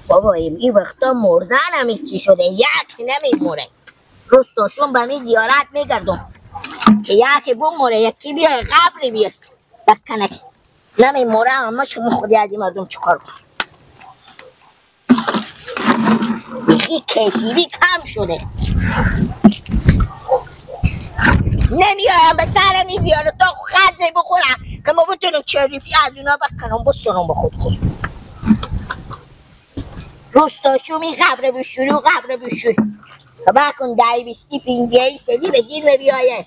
بابا این وقتا مردن هم چی شده، یک نمیموره. روستاشون به می زیارت میگردم که یکی بموره یکی بیای قبری بیاد بکنه، نمیموره. اما شما خودی از این مردم چیکار کنم؟ بیخی کسیبی کم شده، نمیایم به سر می زیارت ها خط بخورم که ما بتونم چریفی از اونا بکنم بسونم به خود خود. روستاشو می قبر بشوری و قبر بشوری بکن دهی بیستی پینجهی سدی به گیر بیایه.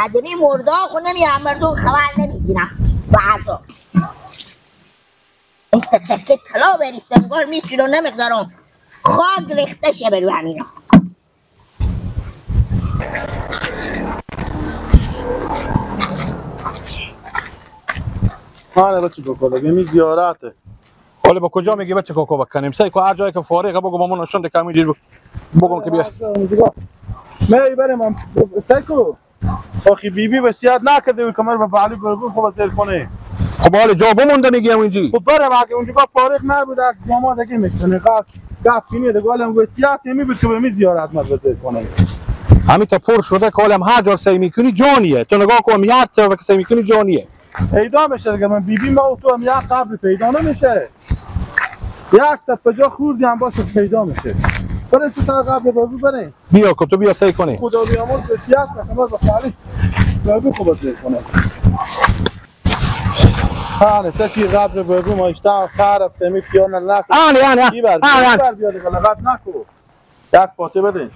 آدمی مرده خو نمیام، مردم خبر نمیگیرم. بعضا مثل تکه طلا بریسه انگار میچونم نمیقدارم خاک ریخته شه برو همینا. آره بچه کاکا دیگه می زیارته. حالا با کجا میگی بچه کاکا بکنیم؟ سعی کن هر جایی که فارغه بگو با ما نشون ده که همینجوری بگم که بیا. می بریم سعی کو. آخی بی بی وصیت نکرده که من به علی برگو خب سر کنه. خب حالا جا بمونده میگی اونجی. خب برم اگه اونجا فارغ نبود جما دیگه میکنه. قصد گفت دیگه حالا وصیت نمی بود که به می زیارت ما بزر کنه. همین تا پر شده که حالا هر جا سعی میکنی جانیه. تو نگاه کن هر جا که سعی میکنی جانیه. پیدا میشه دیگه. من بی بی ما و تو هم یک قبر پیدا نمیشه. یک تا جا خوردی هم باشه پیدا میشه. برای تو تا قبر بابو برای. بیا که تو بیا سعی کنی. خدا بیامرز وصیت نکنه به خالی بابو خوب سعی کنه. آره تکی قبر بابو ما اشتا خراب تمی پیان نکن. آره آره آره بیا دیگه لغت نکو. یک فاطمه بده.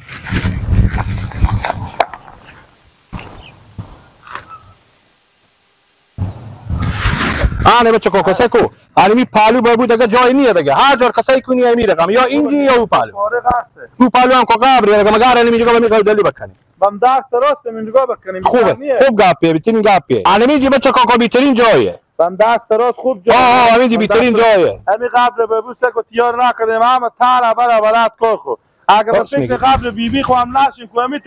آنه بچه کاکا سکو آنه می پالو بود دیگه جای نیه دیگه، هر جا کسایی کنی می رقم یا اینجی یا او پالو. او پالو هم که قبر دیگه مگر نمی جگا می دلی بکنی. بم دست راست می جگا بکنیم. خوبه خوب گپیه بیترین گپیه. آنه می بچه کاکا بیترین جایه. بم دست راست خوب جایه. آه همینجی بیترین جایه. همین قبر بابو سکو تیار نکردیم همه تر برا برات کوخو. اگه به فکر قبر بی بی خو هم نشیم کو همی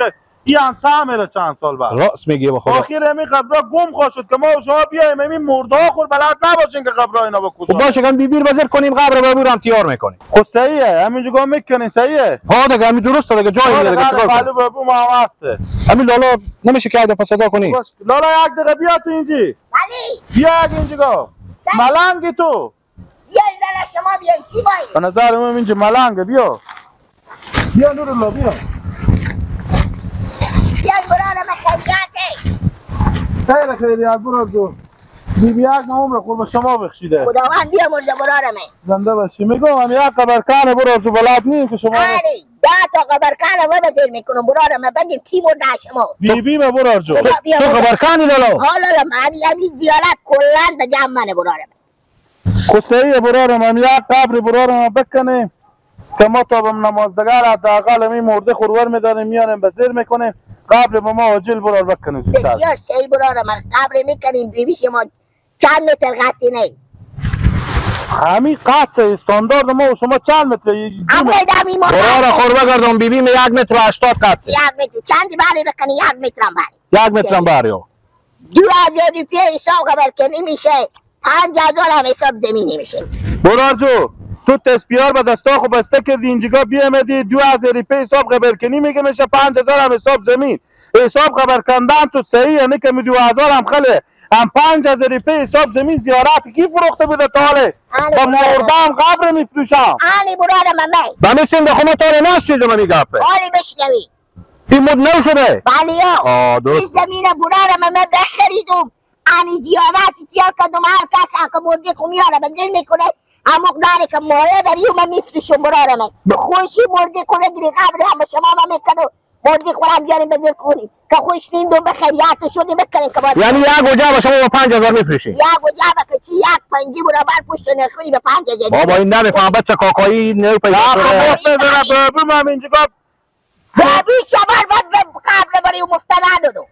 این هم تعمیره چند سال بعد. راست میگی با خدا. آخر همین قبرا گم خواهد شد که ما و شما بیایم همین مرده خور بلد نباشین که قبرا اینا با کجا. باشه که بی بی بزر کنیم قبر بابو رو هم تیار میکنیم. خب صحیحه همینجا میکنیم صحیحه. ها دیگه همین درسته دیگه جای میره دیگه چیکار کنیم؟ بابو ما هم هسته. همین لالا نمیشه که پس صدا کنی. لالا یک دقیقه بیا تو اینجی. بله. بیا اینجا. ملنگی تو. بیا لالا شما بیا چی باید؟ به نظر من اینجا ملنگه بیا. بیا نورالله بیا. خیر خیری از برار دو بی بی یک عمر خور به شما بخشیده خداوند بیامرزه برارمه زنده باشی. میگم هم یک قبرکانه برار جو بلد نیست که شما آره 10 تا قبرکانه ما بزیر میکنم برارمه بگیم کی مرده شما بی بی ما برار جو تو قبرکانی لالا حالا من همین زیارت کلا به جمع منه برارمه خصیه برارم هم یک قبر برارم بکنیم که ما تا بم نمازدگار حداقل می مرده خورور میداریم میاریم به زیر میکنیم قبر به ما عاجل برار بکنیم. بسیار صحیح برار من قبر میکنیم بیبی شما چند متر قطعی نه همین قطع استاندارد ما و شما چند متر برار خور بگردم بیبی می 1 متر و 80 قطع 1 متر چندی بری بکنی 1 مترم بری 1 مترم بری 2000 روپیه حساب قبر کنی میشه 5000 هم حساب زمینی میشه. برار جو تو تسپیار به دستا خو بسته کردی اینجا بیامدی 2000 روپیه حساب خبر کنی میگه میشه 5000 هم حساب زمین حساب خبر کندن تو صحیح نه که 2000 هم خله هم 5000 روپیه حساب زمین زیارت کی فروخته بوده تاله با مردم قبر میفروشم. آنی برادر من به میسیم به خما تاله نشیدم می گپه آنی بشنوی این مد نو شده. بله آه درست این زمین برادر من بخریدم آنی زیارت تیار کردم هر کس که مرده خو میاره بندل میکنه اما مقداری که مایه بری و من میفروشم برارم خوشی مرده کنه گیری قبر هم شما من میکنم مرده خورم بیاریم بزر کنیم که خوش نیم دوم بخریات شدیم بکنیم که باید یعنی یک وجه با شما با 5000 میفروشی یک وجه که چی یک پنجی برابر پشت نخوری به 5000. بابا این نمیفهم بچه کاکایی نه پیدا شده. بابا من اینجا بابی شبر بعد به قبر برای مفت ندادم.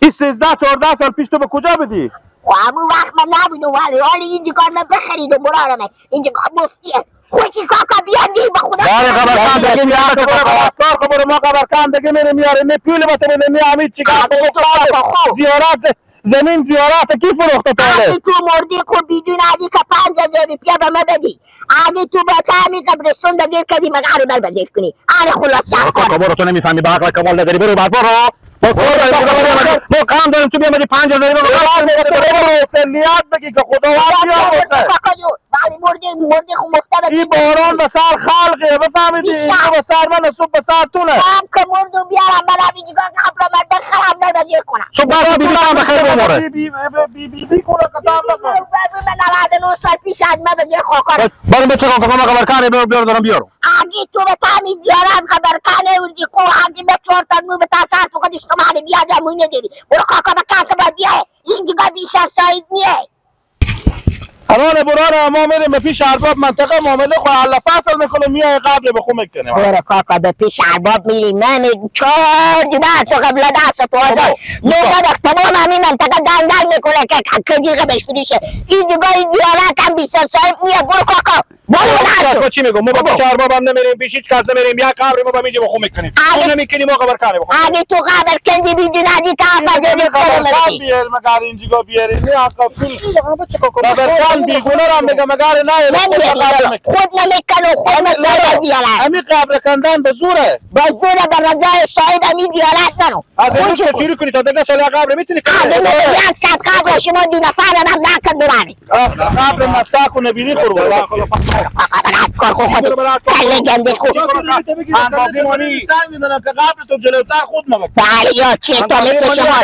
این 13 14 سال پیش تو به کجا بدی؟ خب همون وقت من نبودم ولی حالا اینجا کار من بخریدم برارم اینجا کار مفتیه. خوشی کاکا بیان دی به خدا باره خبرکان دیگه میاره تو خبر ما خبرکان دیگه میره میاره نه پول بس میده می همین چیکار زیارت زمین زیارت کی فروخته تاله تو مردی خود بدون از اینکه 5000 روپیه به من بدی. اگه تو با تعمی قبرستون بزیر کردی مگر بر بزیر کنی. آره خلاص کاکا برو، تو نمیفهمی، به عقل کمال نداری. برو بر برو. ما قام داریم تو بیامدی 5000 برو. سلیت بگی که خداوند بیامرزه. کاکا جون ولی مرده خو مفته. این باران به سر خلقه بفهمیدی، این به سر من صبح به سر تونه. هم که مردم بیارم من همینجا قبر من بخرم من بزیر کنم. صبح برو بی بی هم بخیر بموره. بی بی بی بی کنه قطعا نکن. من 99 سال پیش از من بزیر خاکار. برو بچه کاکا ما خبر کنه بیار دارم بیارم. اگه تو به تعمی بیارم خبر کنه اونجی کو اگه به 4 تا نو به تاسر تو خودش تو من بیاد مونه داری. برو کاکا به کاکا با بیای. این دیگه بیشتر ساید نیه. الان براره ما میریم به پیش ارباب منطقه معامله خو حل فصل میکنه میای قبل به خو میکنه. برو کاکا به پیش ارباب میریم. من 4 دیوار تو قبل دست تو آزاد نو تمام همین منطقه دنگ دنگ میکنه که کدیقه بهش فروشه. این دیگه این دیارت هم بیشتر صاحب نیه. برو کاکا برو. تو چی میگم؟ ما با پیش ارباب هم نمیریم، پیش هیچ کس نمیریم. یک قبر ما با میجه بخو میکنیم. اون نمیکنیم ما قبر کنیم. اگه تو قبر کندی بیدون ادی تا قبر بیار مگر اینجا بیاری نه آقا پول بیگونه را میگم مگر نه خود نمیکنه خود نمیکنه. همین قبر کندن به زوره، به زوره به رضای صاحب همین دیارت نرو. از این شروع کنی تا دیگه سال قبر میتونی یک صد قبر شما 2 نفر هم نکن ببری. قبر مفتاح کنه بیری خور برو. کار خود کله گنده خود اندازه مانی سنگ میزنم که قبر تو جلوتر خود نبک. بله یا چه تا مثل شما،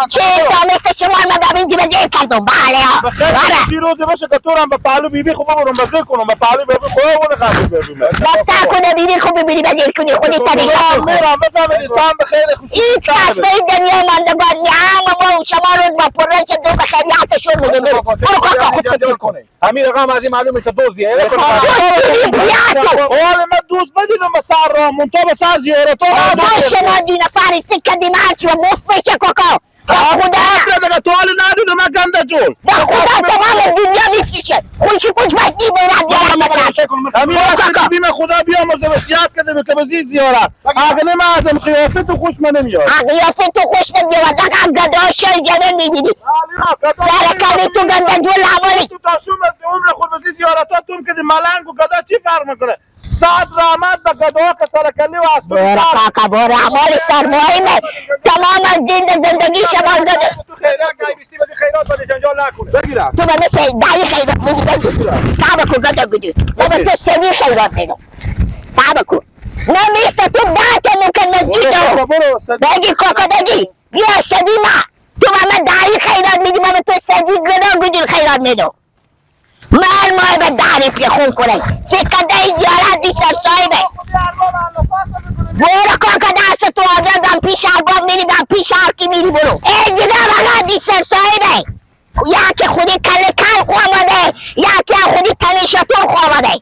چه تا مثل شما من ببین که بزیر کردم. بله بخیر چی روزی باشه که تو رم به پهلو بیبی خوب ببرم بزیر کنم به پهلو بیبی خوب اون قبر ببینم. مفتاح کنه بیبی خوب ببینی بزیر کنی خودت تنیشا میرم بفهمیدی تام بخیر. هیچ کس به این دنیا ماندگار نی. هم ما شما رو با پرش دو به خیریتشون میگه. برو کاکا خود کنه. همین رقم از این معلومه که دوزیه. حال من دوز بدینم به سر راه مونتا به سر زیارت ها. باشه ما 2 نفری فکر کردیم هرچی و مفت میشه کاکا. با خدا تو حال ندونم من گنده جول. با خدا تمام دنیا میفروشه. خوشی خوش باید بیرم بیارم ببرم. همین وقتی بیم خدا بیامرزه وصیت کرده که بزید زیارت. اگه نه من ازم قیافه تو خوش من نمیاد. قیافه تو خوش نمیاد. دقیقا گداشه جنن میبینی. سر کلی تو گنده جول همانی. تو تا شوم عمر خود بزید زیارت ها توم کردی ملنگ و گدا چی فرق میکنه؟ صد رحمت به گدا که سر کلی و از تو برو کاکا برو. اعمال سرمایه تمام از دین زندگی شما داده. تو خیرات نمیشتی بدی خیرات بدی جنجال نکنه. بگیرم تو به مثل دایی خیرات میدی. صبر کن گدا گدی. من به تو سنی خیرات میدم. صبر کن. نمیسته تو ده تا ممکن مسجد دارم. بگی کاکا بگی بیا سدی ما. تو به من دایی خیرات میدی، من به تو سدی گدا گدی خیرات میدم. من مای به داری خون کنه فکر کرده این دیارت بیشتر صاحبه. برو کاکا دست تو آزادم پیش ارباب میری بم پیش هرکی میری برو. این دیگه فقط بیشتر صاحبه. یکی خودی کل کل خو آمده، یکی خودی تنیشاتور خو آمده.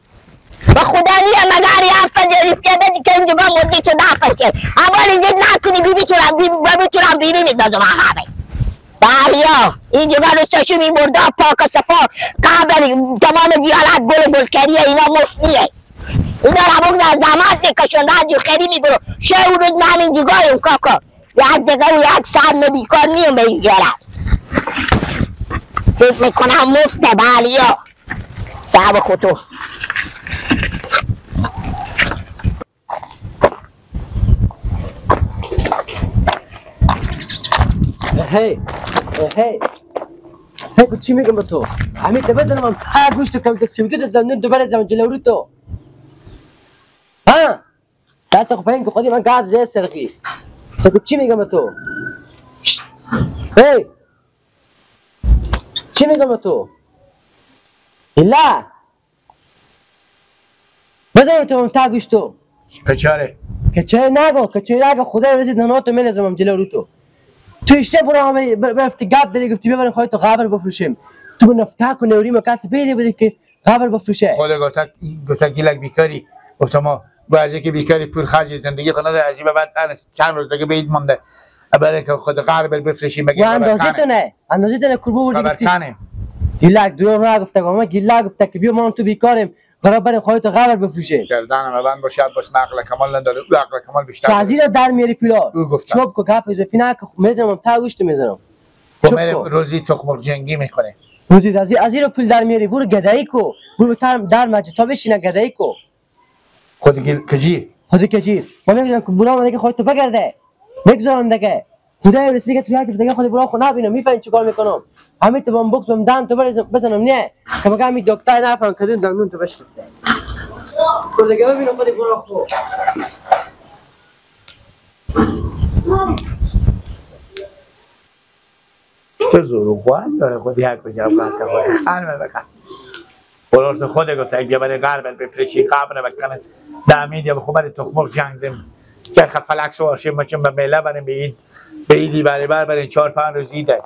به خدا نیه مگر یه هفته روپیه بدی که این دیگه مردی تو دفع شه. اول زید نکنی بیبی تو رم بیبی میدازم عقبه. بله این دیگه روستاشو میمرده پاک و صفا قبر تمام دیالت گل گلکریه. اینا مفت نیه. اینا رو همون زحمت میکشن رد خیلی میبرو شه اون روز من همین دیگه کاکا یک دقیقه و یک ساعت بیکار نیم به این دیالت فکر میکنم مفته. بله صاحب خودتو هی هی سایکو چی میگم به تو؟ همین بزنم هم تا گوشت کم دستیودو دادم دوباره زمان جلو تو. ها دست خو پایین که خودی من گاب زی سرخی. سایکو چی میگم به تو؟ هی چی میگم به تو؟ الا بزنم تو هم تا گوشت تو. کچاره کچاره نگو کچاره نگو خدا رسید ناناتو منزم جلو تو. تو اشته برو همه برفتی گپ داری گفتی ببریم خواهی تو قبر بفروشیم. تو به نفتک و نوریم و کسی پیدا بودی که قبر بفروشه. خدا گفت گیلک بیکاری گفتم ما بعضی که بیکاری پول خرج زندگی خود نداره عجیبه. بعد چند روز دیگه بعید مونده برای که خود قبر بفروشیم. بگیم اندازه تو نه اندازه تو نه کربو بردی گفتی گیلک دروغ نگفته ما گیلک گفته که بیا ما تو بیکاریم قرار بریم خواهی تو قبر بفروشیم. گردنم بند باشه باش عقل کمال نداره او عقل کمال بیشتر تو از این در میاری پیلا چوب کو گپ اضافی نه که میزنم تا گوشت میزنم. روزی تخم جنگی میکنه. وزید از این رو پول در میاری برو گدایی کو، برو در مسجد تا بشینه گدایی کو. خود کجی؟ خود کجیر. ما میگم که برام دیگه خودت بگرده. بگذارم دیگه. خدای رسید دیگه تو یک دیگه خود برام خو نبینم میفهمی چیکار میکنم. همین تو بام بوکس بم دان تو بزنم نه. که مگه می دکتر نفهم که دندون تو بشسته. خود دیگه ببینم خود برام خو. چه زور داره خود یک بجا قطع خود خانم بکن. برات خود گفت اگه برای غرب بفرشی قبر بکنه دمید یا خب برای تخمق جنگ دیم که فلک سوار شیم ما به میله بریم به این به ایدی برای بر بریم 4-5 روز ایده.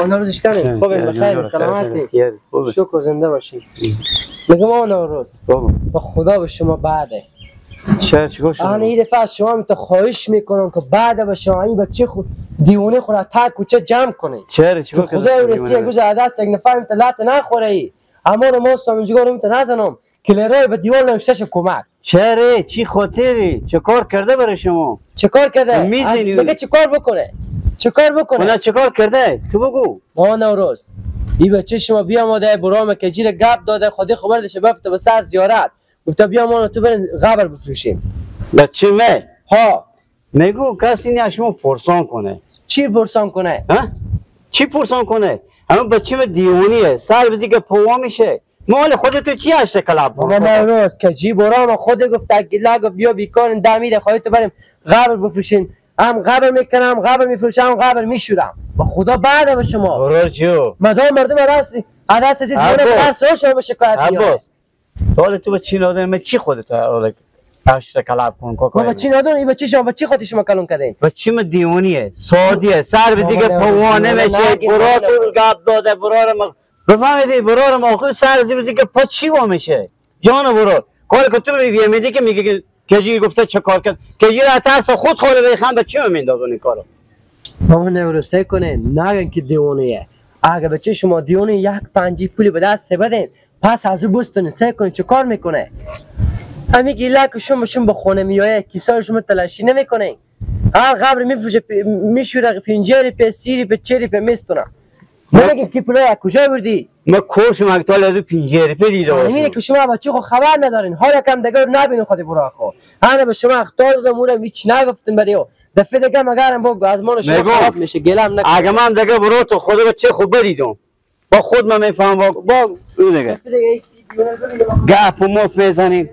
نوروز اشتنه خوبه بخیر سلامتی شکر زنده باشی. میگم آقا نوروز با خدا به شما بعده شاید چیکار شد؟ من این دفعه از شما میت خواهش میکنم که بعد به شما این بچه خود دیوانه خود تا کوچه جمع کنید. چرا چیکار کرد؟ خدا ورسی یک روز عدس یک نفر میت لات نخوره ای. اما ما استم اینجا رو میت نزنم. کلرای به دیوار نوشته کمک. چرا چی خاطری؟ چه کار کرده برای شما؟ چه کار کرده؟ میگه چه کار بکنه؟ چه کار بکنه؟ نه چه کار کرده؟ تو بگو. ما نوروز این بچه شما بیامده برام که جیر گپ داده خودی خبر دشه بفته به سر زیارت. گفته بیا ما تو برین قبر بفروشیم. بچه مه؟ ها. میگو کسی نه شما پرسان کنه. چی پرسان کنه؟ ها؟ چی پرسان کنه؟ همون بچه مه دیوانیه سر به دیگه پوا میشه. مال خودت چی هست کلاب؟ بابا نوروز که جی برام خود گفت گلا گفت بیا بیکار دمیده خواهی تو بریم قبر بفروشیم. هم قبر میکنم قبر میفروشم قبر میشورم. با خدا بعد به شما. برو چیو؟ مدام مردم راست عدس از دیوانه دست رو شما شکایت میاره. حالا تو با چی ندارم چی خودت حالا هشت کلاب کن کوکو بابا چی ندارم این بچه شما بچه خودت شما کلون کردین بچه ما دیوانیه سادیه سر به دیگه پوانه میشه برا تو گاب داده برا ما بفهمیدی برا ما خود سر به دیگه پا چی وا میشه جان برا کار که تو میبینی که میگه کجی گفته چه کار کرد کجی را ترس خود خوره بخم بچه میندازون این کارو بابا نورسه کنه نگن که دیوانیه اگه بچه شما دیوانه یک پنجی پولی به دست بدین پس از او بستونی سعی کنی چه کار میکنه همین گیله که شما شما به خونه میایه کیسای شما تلاشی نمیکنه هر قبر میفروشه میشوره پنجری په سیری په چری په میستونه نمیگه که پولای کجا بردی ما کورس ما تا از پنجری په دیده همینه که شما بچه خو خبر ندارین حالا کم دیگه نبینین خود برا خو انا به شما اخطار دادم اونم هیچ نگفتم برای او دفعه دیگه مگرم بگو از مال شما خراب میشه گلم نکن اگه من دیگه برو تو خود بچه خوب بدیدم با خود من میفهم با او دیگه گپ و مف میزنیم.